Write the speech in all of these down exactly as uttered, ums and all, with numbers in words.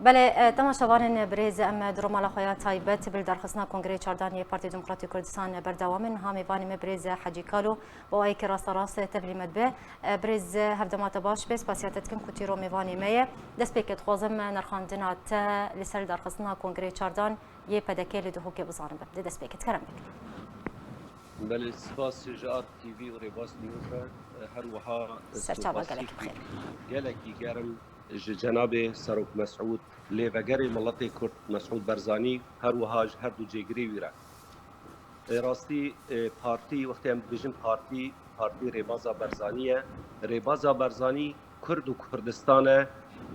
Belê, e, temaşevanên birêz, em di romala xwe ya taybet bi li darxistina Kongreyê Çardan yê Partî Demokratî Kurdistan berdewam in. Niha mêvanê me birêz Hecî Kalo, bi awayekî rasterast tevlî me dibe. E, birêz, hevdema te baş be, spasiya te dikim ku tîro mêvanê me ye. Destpêkê dixwazim nirxandina te li ser darxistina Kongreyê Çardan yê P D K li Duhokê bizanim. Bi destpêkê kerem bike. Belê, spas ji Art T V û Rêbaz News re. Her wiha Serçava spas gelekî bi xêr. Gelekî germ ji cenabê Serok Mesûd, lêvegerê miletê Kurd Mesûd Barzanî, her wiha ji her du cêgirê wî re. Ê rastî, ê, partî, wextê em dibêjin partî, partî rêbaza Barzanî ye. Rêbaza Barzanî Kurd û Kurdistan e,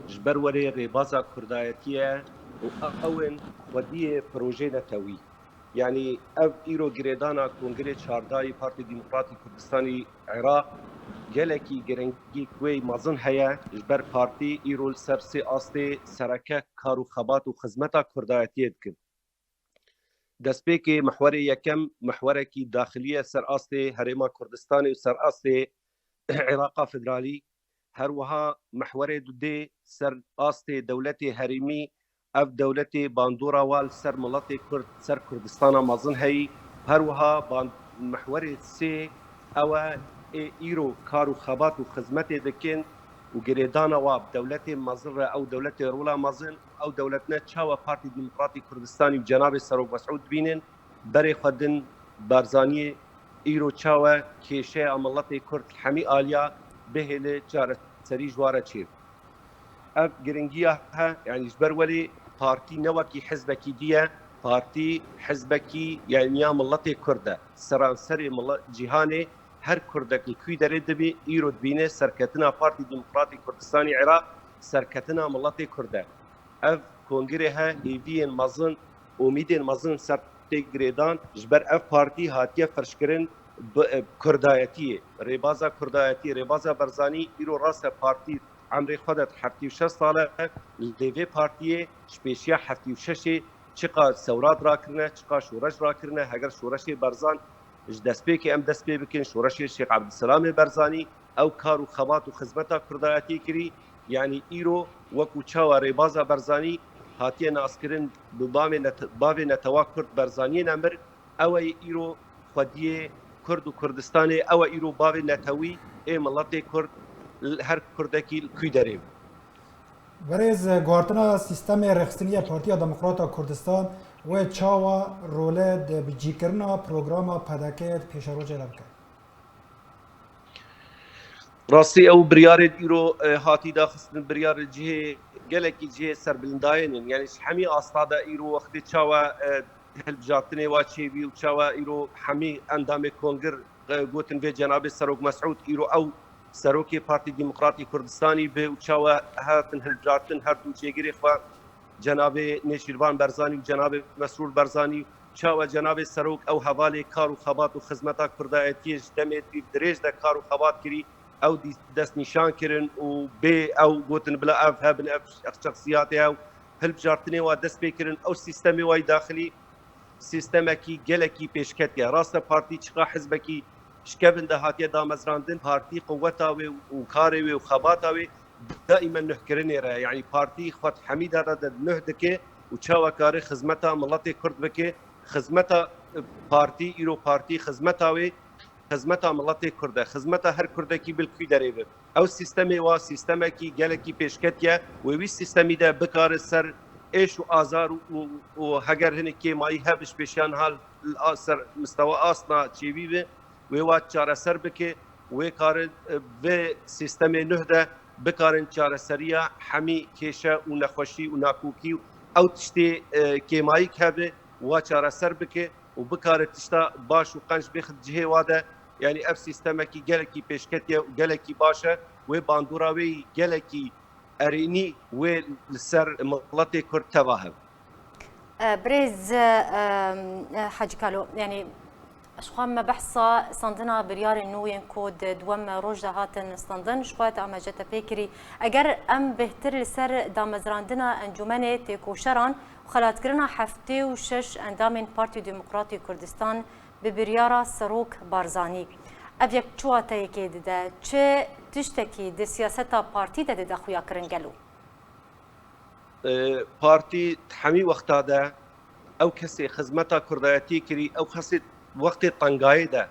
ji ber werê rêbaza Kurdayetî ye û ew in xwediyê projeyê netewî. Yanî ev îro girêdana Kongrê çardayî Partî Demokratî Kurdistanî Iraq gelekî girîngî wê mezin heye, ji ber partî îro li ser sê astê sereke kar û xebat û xizmeta Kurdayetiyê dikin. Destpêkê mihwerê yekem mihwerekî daxilî ye ser astê Herêma Kurdistanê û ser astê Iraqa Federalî. Her wiha mihwerê dudê ser astê dewletê herêmî, ev dewletê bandora wa li ser miletê Kurd, ser Kurdistana mezin heyî. Her wiha ban-, mihwerê sê ew e, ê îro kar û xebat û xizmetê dikin û girêdana wa bi dewletê mezin re, ew dewletê rola mezin, ew dewletine çawa Partî Demokratî Kurdistanî û cenabê Serok Mesûd dibînin, berê xwe din Barzaniyê îro çawa kêşeya miletê Kurd hemî aliya bihêle çareserî ji wa re çêbe. Ev giringiya he, yanî ji ber welê partî ne wekî hizbekî dî ye, partî hizbekî, yanî ya miletê Kurd e. Seranserê mile-, cîhanê her Kurdek li kû derê dibî, îro dibîne serketina Partî Demokratî Kurdistanî Iraq serketina miletê Kurd e. Ev kongre he hêviyên mezin, umîdên mezin ser tê girêdan, ji ber ev partî hatiye ferşkirin bi, e, kurdayetiyê, rêbaza kurdayetiyê, rêbaza Barzanî îro rast e partî emrê xwe de heftê û şeş sal e, lê vê partiyê ji pêşiya heftê û şeşê çiqa sewrat rakirine, çiqa şoreş rakirine, heger şoreşê Barzan ji destpêkê em dest pê bikin, şoreşê Şêx Ebdulselamê Barzanî, ew kar û xebat û xizmeta kurdayetiyê kirî, yanî îro wekû çawa rêbaza Barzanî hatiye naskirin bi bavê nete-, bavê netewa Kurd Barzaniyê nemir, ew ê îro xwediyê Kurd û Kurdistanê, ew ê îro bavê netewî ê miletê Kurd, her Kurdekî li kû derê be. Birêz, guhartina sîstemê rêxistinî ya Partiya Demokrata Kurdistan wê çawa role di bicîkirina programa P D K di pêşerojê de bike? Rastî ew biryarên îro, e, hatî daxistin, biryar li cihê, gelekî cihê serbilindayên in. Yanî ji hemî asta de îro wextê çawa, e, hilbijartinê wa çêbî û çawa îro hemî endamê kongir, e, gotin vê cenabê Serok Mesûd, îro ew serokê Partî Demokratî Kurdistanî bi û çawa hatin hilbijartin her du cêgirê xwe, cenabê Nêçîrvan Barzanî û cenabê Mesrûr Barzanî, çawa cenabê Serok ew hevalê kar û xebat û xizmeta kurdayetiyê ji demê dirêj de kar û xebat kirî, ew dî-, destnîşan kirin û bê ew gotin bila ev hebin, ev şexsiyatê ew hilbijartinê wa dest pê kirin, ew sîstemê wa yî daxilî sîstemekî gelekî pêşketiye. Rast e, partî çiqa hizbekî ji kevin de hatiye damezrandin, partî quweta wê û karê wê û xebata wê daîme nuhkirinê re, yanî partî xwe di hemî de re de nuh dike û çawa kare xizmeta miletê Kurd bike, xizmeta, e, partî, îro partî xizmeta wê, xizmeta miletê Kurd e, xizmeta her Kurdekî bi li kû derê be. Ew sîstemê wa sîstemekî gelekî pêşketiye, wê wî sîstemî de bikare ser êş û azar û, û, û heger hinek kêmayî hebe ji pêşiya niha li a-, ser mistewa asna çêbî be, wê wa çareser bike, wê kare, e, vê sîstemê nuh de bikarin çareseriya hemî kêşe û nexweşî û nakokî û ew tiştê, e, kêmayîk hebe, wa çareser bike û bikare tişta baş û qenc bêxit cihê wa de. Yanî ev sîstemekî gelekî pêşketiye û gelekî baş e. Wê bandora wê yî gelekî erênî wê li ser miletê Kurd teva hebe. E, birêz, e, e, Hecî Kalo, yanî ji xwe me behsa standina biryarên nû yên ku di duwem roj de hatin standin, ji xwe te amece te pê kirî. Eger em bêhtir li ser damezrandina Encûmenê Têkoşeran û xelatkirina heftê û şeş endamên Partî Demokratî Kurdistan bi biryara Serok Barzanî, ev yek çi wateyekê dide, çi tiştekî di siyaseta partî de dide xuyakirin gelo? E, partî di hemî wexta de ew kesê xizmeta kurdayetiyê kirî, ew kesê wextê tengayê de,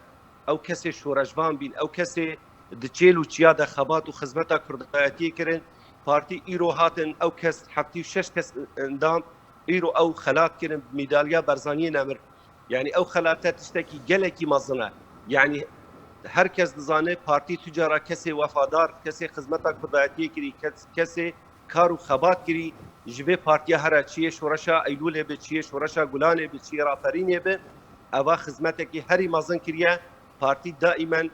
ew kesê şoreşvan bîn, ew kesê di çêl û çiya de xebat û xizmeta kurdayetiyê kirin. Partî îro hatin ew kes, heftî û şeş kes endam, îro ew xelat kirin, mîdalya Barzaniyê nemir. Yanî ew xelate tiştekî gelekî mezin e. Yanî her kes dizane partî tu cara kesê wefadar, kesê xizmeta kurdayetiyê kirî, kes-, kesê kar û xebat kirî ji vê partiya here, çi yê şoreşa Eylûlê bi, çi yê şoreşa Gulanê bi, çi yê Raperînê bi, eva xizmetekî herî mezin kiriye. Partî daîmen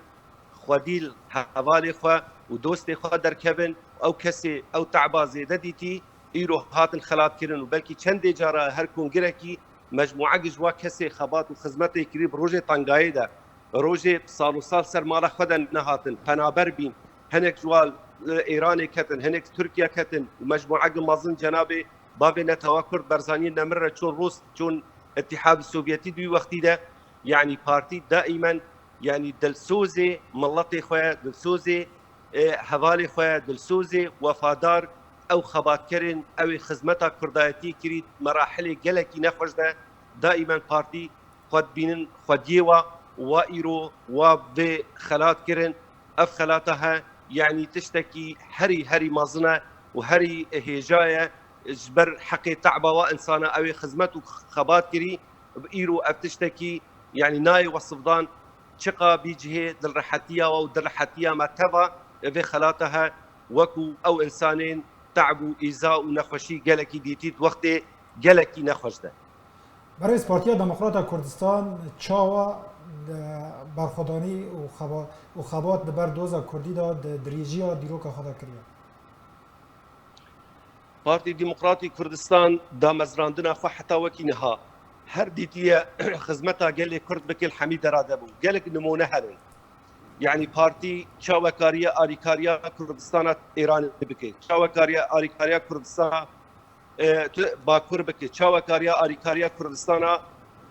xwedî li hevalê xwe û dostê xwe derkevin. Ew kesê ew te'ba zêde dîtî, îro hatin xelatkirin û belkî çendê cara her kongirekî mecmûa ji wa kesê xebat û xizmetê kirî bi rojê tengayê de, rojê sal û sal ser mala xwe de nehatin, penaber bîn, hinek ji wa li Êranê ketin, hinek Tirkiye ketin û mecmûa mezin cenabê bavê netewa Kurd Barzaniyê nemir re çûn Rûs, çûn Îtîhad Sovyetî di wî wextî de, yanî partî daîmen, yanî dilsozê miletê xwe, dilsozê, e, hevalê xwe, dilsozê wefadar, ew xebatkerên, ew ê xizmeta kurdayetî kirî, merahilê gelekî nexweş de, daîmen partî xwe dibînin xwediyê wa, wa îro, wa vê xelat kirin. Ev xelata he, yanî tiştekî herî, herî mezin e û herî hêja ye ji ber heqê te'ba wa insana, ew ê xizmet û xebat kirî, bi îro ev tiştekî, yanî nayê wesifdan, çiqa bî cihê dilrehetiya we û dilrehetiya me teva vê xelata he, wekû ew insanên te'b û îza û nexweşî gelekî dîtî di wextê gelekî nexweş de. Berêz Partiya Demokrata Kurdistan çawa, e, berxwedanî û xeba-, û xebat li ber doza Kurdî de di dirêjiya dîroka xwe de kiriye? Partî Demokratî Kurdistan damezrandina xwe heta wekî niha her dîtiye xizmeta gelê Kurd bike, li hemî dera de bû. Gelek nimûne hene. Yanî partî çawa kariye alîkariya Kurdistana Êranê bike, çawa kariye alîkariya Kurdistana, e, tu-, Bakur bike, çawa kariye alîkariya Kurdistana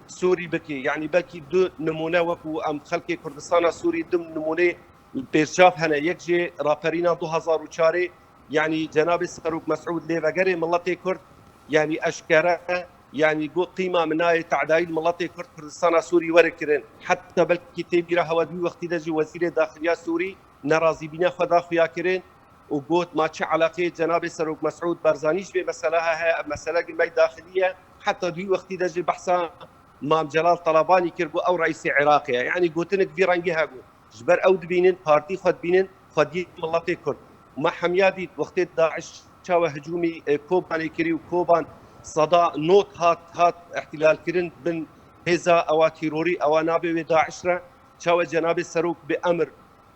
Sûrî bike. Yanî belkî du nimûne wekû em xelkê Kurdistana Sûrî du nimûnê pêşçav hene. Yek jê raperîna du hezar û çarê, yanî cenabê Serok Mesûd lêvegerê miletê Kurd, yanî eşkere, yanî got qîma min nayê tedayî li miletê Kurd Kurdistana Sûrî were kirin. Heta belkî tê bîra hewe di wî wextî de jî wezîrê daxiliya Sûrî nerazîbîna xwe da xuya kirin û got, ma çi eleqeyê cenabê Serok Mesûd Barzanî ji vê meseleha heye, ev mesele gi me daxilî ye. Heta di wî wextî de jî behsa Mam Celal Talabanî kir, got ew reîsê Iraqê ye. Yanî gotinek vî rengî hebû. Ji ber ew dibînin, partî xwe dibînin, xwediyê miletê Kurd. Me hemiya dît wextê DAIŞ çawa hicûmî, e, Kobanê kirî û Koban seda not hat, hat îhtilal kirin bin hêza ewa terorî, ewa nabê wê DAIŞ re. Çawa cenabê Serok bi emir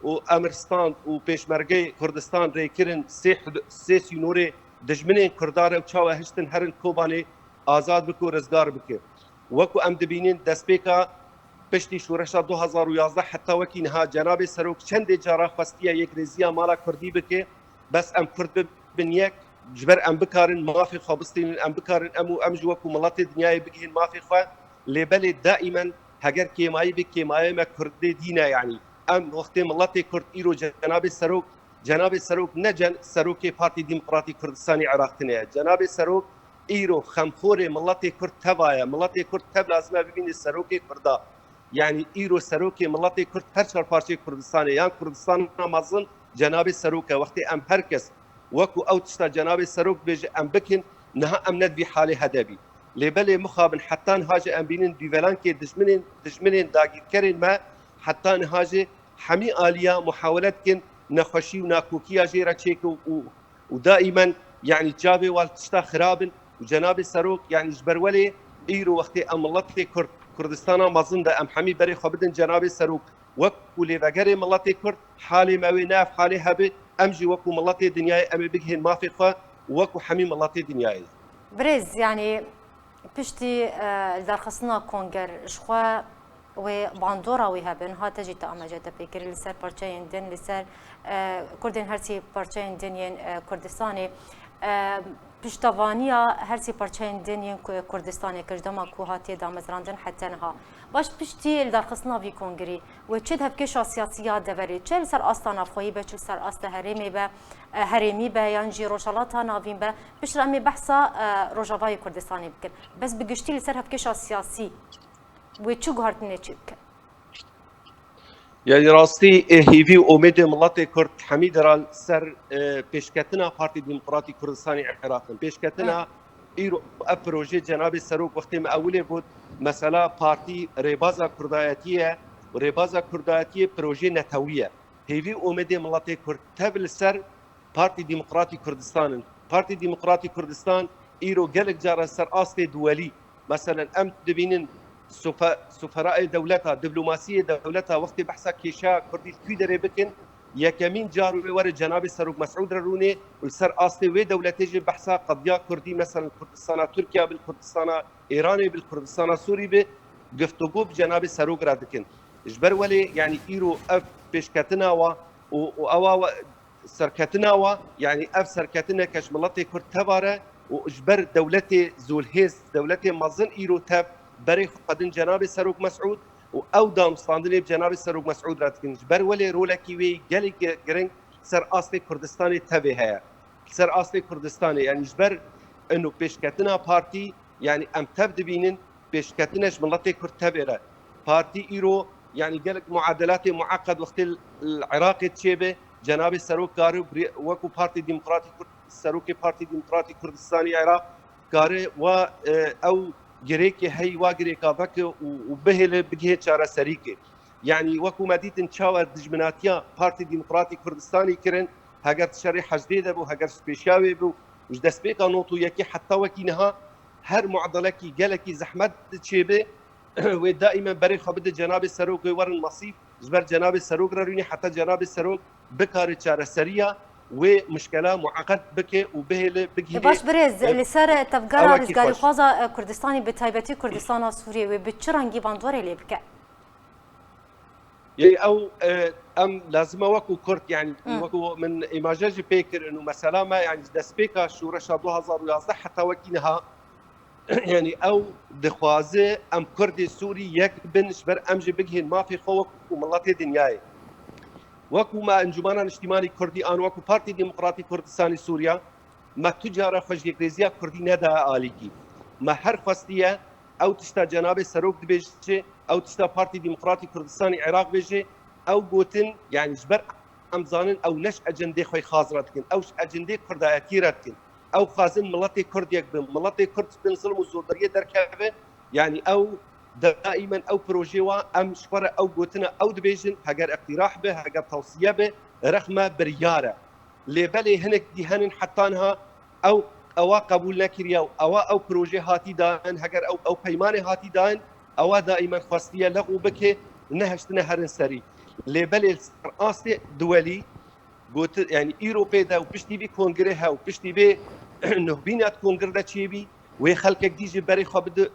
û emir stand û pêşmergeyê Kurdistan rê kirin sê hud-, sê sînorê dijminên Kurda re û çawa hiştin herin Kobanê azad bike û rizgar bike. Wekû em dibînin destpêka piştî şoreşa du hezar û yazdeh heta wekî niha cenabê Serok çendê cara xwestiye yekrêziya mala Kurdî bike, bes em Kurd bibin yek, ji ber em bikarin mafê xwe bistînin, em bikarin em û em ji wekû miletê dinyayê bigihên mafê xwe. Lê belê daîmen heger kêmayî bi kêmayê me Kurdê dî ne, yanî em wextê miletê Kurd îro cenabê Serok, cenabê Serok ne cen-, serokê Partî Demokratî Kurdistanê Iraq tine ye. Cenabê Serok îro xemxorê miletê Kurd teva ye. Miletê Kurd tev lazim e bibîne serokê Kurda. Yanî îro serokê miletê Kurd her çar parçeyê Kurdistanê yan Kurdistana mezin cenabê Serok e. Wextê em her kes wekû ew tişta cenabê Serok bêje em bikin, niha em ne di vî halê hede bî. Lê belê mixabin heta niha jî em bînin dûvelankê dijminên, dijminên dagîrkerên me heta niha jî hemî aliya muhawele dikin nexweşî û nakokiya jê re çêke û, û, û daîmen, yanî çavê wan tişta xirab in û cenabê Serok, yanî ji ber welê îro wextê em miletê Kurd, Kurdistana mezin de em hemî berê xwe bidin cenabê Serok wekû lêvegerê miletê Kurd, halê me wê ne ev halê hebe, em jî wekû miletê dinyayê em ê bigihên mafê xwe wekû hemî miletê dinyayê. Birêz, yanî piştî, e, li darxistina konger ji xwe wê bandora wî hebin, hate jî te amaje te pê kirî li ser parçeyên din, li ser, e, Kurdên her sî parçeyên din yên, e, Kurdistanê. E, piştevaniya her sê parçeyên din yên Ku-, Kurdistanê kir, ji dema ku hatiye damezrandin heta niha. Baş, piştî li darxistina vî kongrî, wê çi di hevkêşa siyasî ya deverê, çi li ser asta navxweyî be, çi li ser asta herêmê be, e, herêmî be, yan jî Rojhilata Navîn be, piştre em ê behsa, e, Rojavayê Kurdistanê bikin. Bes bi giştî li ser hevkêşa siyasî wê çi guhertinê çê bike? Yanî rastî, e, hêvî û umêdê miletê Kurd hemî dera li ser, e, pêşketina Partî Demokratî Kurdistanê Iraq in. Pêşketina îro ev proje cenabê Serok wextê me ewilê got, mesela partî rêbaza Kurdayetî ye û rêbaza Kurdayetiyê proje netewî ye. Hêvî û umêdê miletê Kurd tev li ser Partî Demokratî Kurdistan in. Partî Demokratî Kurdistan îro gelek cara ser astê duwelî, meselen em dibînin sufe-, suferaê dewleta, diplomasiyê dewleta wextê behsa kêşeya Kurdî li kû derê bikin, yekemîn car wê were cenabê Serok Mesûd re rûnê û li ser astê wê dewletê jî behsa qediya Kurdî, meselen Kurdistana Tirkiye bi, Kurdistana Êranê bi, Kurdistana Sûrî bi, giftûgo bi cenabê Serok re dikin. Ji ber welê, yanî îro ev pêşketina wa û, û ewa wa serketina wa, yanî ev serketineke ji miletê Kurd teva re û ji ber dewletê zolhêz, dewletê mezin îro tev berê xwe xwedin cenabê Serok Mesûd û ew danûstandinê bi cenabê Serok Mesûd re dikin. Ji ber welê rolekî wê gelek gi-, giring ser astê Kurdistanê tevê heye. Li ser astê Kurdistanê, yanî ji ber ino pêşketina partî, yanî em tev dibînin, pêşketine ji miletê Kurd tevê re. Partî îro, yanî gelek muadelatê mueqed wextê li, li Iraqê çêbe, cenabê Serok kare wekû Partî Demokratî Kurd, Serokê Partî Demokratî Kurdistanî Iraq kare wa, e, ew girêkê heyî wa girêka veke û, û bihêle bigihê çareserîkê. Yanî wekû me dîtin çawa dijminatiya Partî Demokratî Kurdistanî kirin, heger di şerê Hecdê de bû, heger ji pêşiya wê bû, ji destpêka not û yekê heta wekî niha her muadilekî gelekî zehmet diçêbe, wê daîmen berê xwe bide cenabê Serok, wê werin masîf ji ber cenabê Serok re rûnî heta cenabê Serok bikare çareseriya wê mişkela mueqet bike û bihêle bigihîne. Baş birêz, e, li ser tevgera rizgarîxwaza, e, Kurdistanî, bi taybetî Kurdistana Sûriyê, wê bi çi rengî bandorê lê bike? Yê ew, e, em lazim e wekû Kurd, yanî wekû min îmaje jî pê kirin û mesela me, yanî ji destpêka şoreşa du hazar û yazdeh heta wekî niha, yanî ew dixwaze em Kurdê Sûrî yek bin, ji ber em jî bigihên mafê xwe wekû miletê dinyayê. Wekû me Encûmena Niştîmanî Kurdî an wekû Partî Demokratî Kurdistanî Sûriya, me tu cara xwe ji yekrêziya Kurdî nedaye alîkî. Me her xwestiye ew tişta cenabê Serok dibêje, ew tişta Partî Demokratî Kurdistanî Iraq bêje, ew gotin, yanî ji ber em zanin ew ne ji ecendê xwe xaz re dikin, ew ji ecendê Kurdayetî re dikin. Ew xwazin miletê Kurd yek bin, miletê Kurd bin zilm û zordariyê derkeve, yanî ew daîmen ew projê wa em ji xwe re ew gotina ew dibêjin, heger iqtîrah be, heger tewsiye be, rexme biryar e. Lê belê hinek dî henin heta niha ew, ewa qebûl nekiriye û ewa ew proje hatî dayên, heger ew, ew peymanê hatî dayên, ewa daîmen xwestiye lexû bike, nehiştine herin serî. Lê belê li ser astê duwelî, gotin, yanî îro pê de û piştî vî kongrê he û piştî vê nuhbîna di kongre de çêbî, wê xelkek dî jî berê xwe bide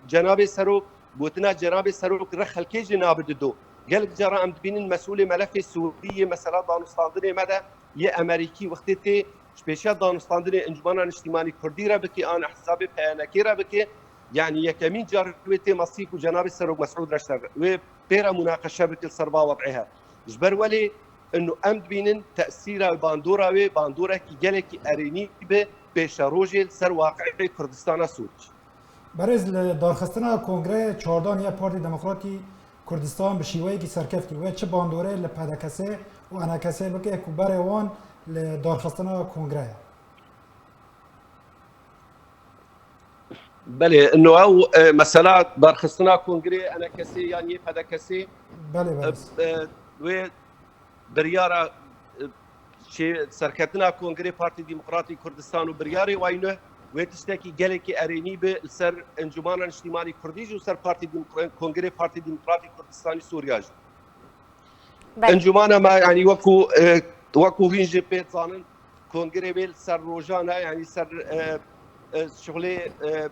cenabê Serok, gotina cenabê Serok re xelkê jî nabide do. Gelek cara em dibînin mesûlê melefê Sûrî yê mesela danûstandinê me de yê Emerîkî wextê tê ji pêşiya danûstandinê Encûmena Niştîmanî Kurdî re bike, an ehzabê P N K re bike, yanî yekemîn car wê tê masîf û cenabê Serok Mesûd re ji ser wê pê re munaqeşe bike li ser va wed'ê he. Ji ber welê ino em dibînin tesîra bandora wê, bandorekî gelekî erênî bi pêşerojê li ser waqi'ê Kurdistana Sûrî. Berêz, li darxistina Kongreyê çardan ya Partî Demokratî Kurdistan bi şîweyekî serkeftî wê çi bandorê li P D K S û E N K S bike ku berê wan li darxistina Kongreyê? Belê, no ew, e, mesela darxistina Kongrê E N K S yan yê P D K S, Belê, e, berêz. E, wê biryara, e, çê-, serketina Kongrê Partî Demokratî Kurdistan û biryarê wayne wê tiştekî gelekî erênî bi li ser Encûmana Niştîmanî Kurdî jî û ser Partî Demokra-, Kongrê Partî Demokratî Kurdistanî Sûriya jî. Belê. Encûmana me, yanî wekû, e, wekû hîn jî pê dizanin, kongrê wê li ser rojane, yanî ser, e, e, şixulê, e,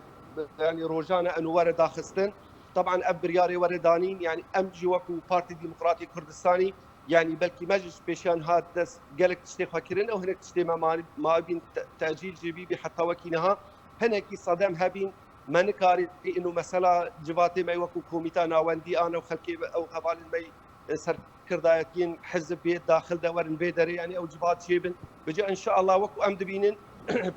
yanî rojane eno were daxistin. Teban ev biryarê were danîn, yanî em jî wekû Partî Demokratî Kurdistanî Yanî belkî me jî ji pêşiyan hat dest gelek tiştê xwe kirin, ew hinek tiştê me ma-, mabîn te-, tecîl jî bî, bî heta wekî niha hinekî sedem hebîn, me nikarî ino mesela civatê me wekû komîta navendî an ew xelkê ew hevalên me serkirdayetiyên hizb bê daxil de werin vê derê, yanî ew civat çêbin. Bica înşeallah wekû em dibînin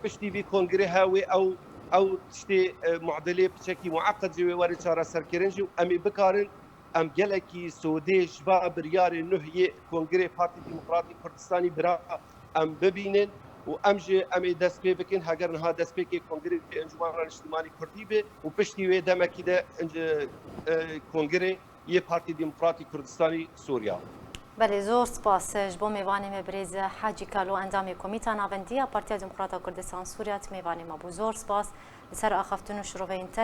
piştî vî kongrê he wê ew, ew tiştê, e, muadilê piçekî mueqet jî wê were çareserkirin jî û em ê bikarin em gelekî sodê ji va biryarê nuh yê Kongrê Partî Demokratî Kurdistanî bira em bibînin û em jî em ê dest pê bikin. Heger niha destpêkê Kongrê Encûmena Niştimanî Kurdî be û piştî wê demekî de, e, Kongrê yê Partî Demokratî Kurdistanî Sûriya. Belê, zor spas ji bo mêvanê me birêz Hacî Kalo, endamê Komîta Navendî ya Partiya Demokrata Kurdistan Sûriya, tu mêvanê me bû. Zor spas li ser axaftin û şiroveyên te.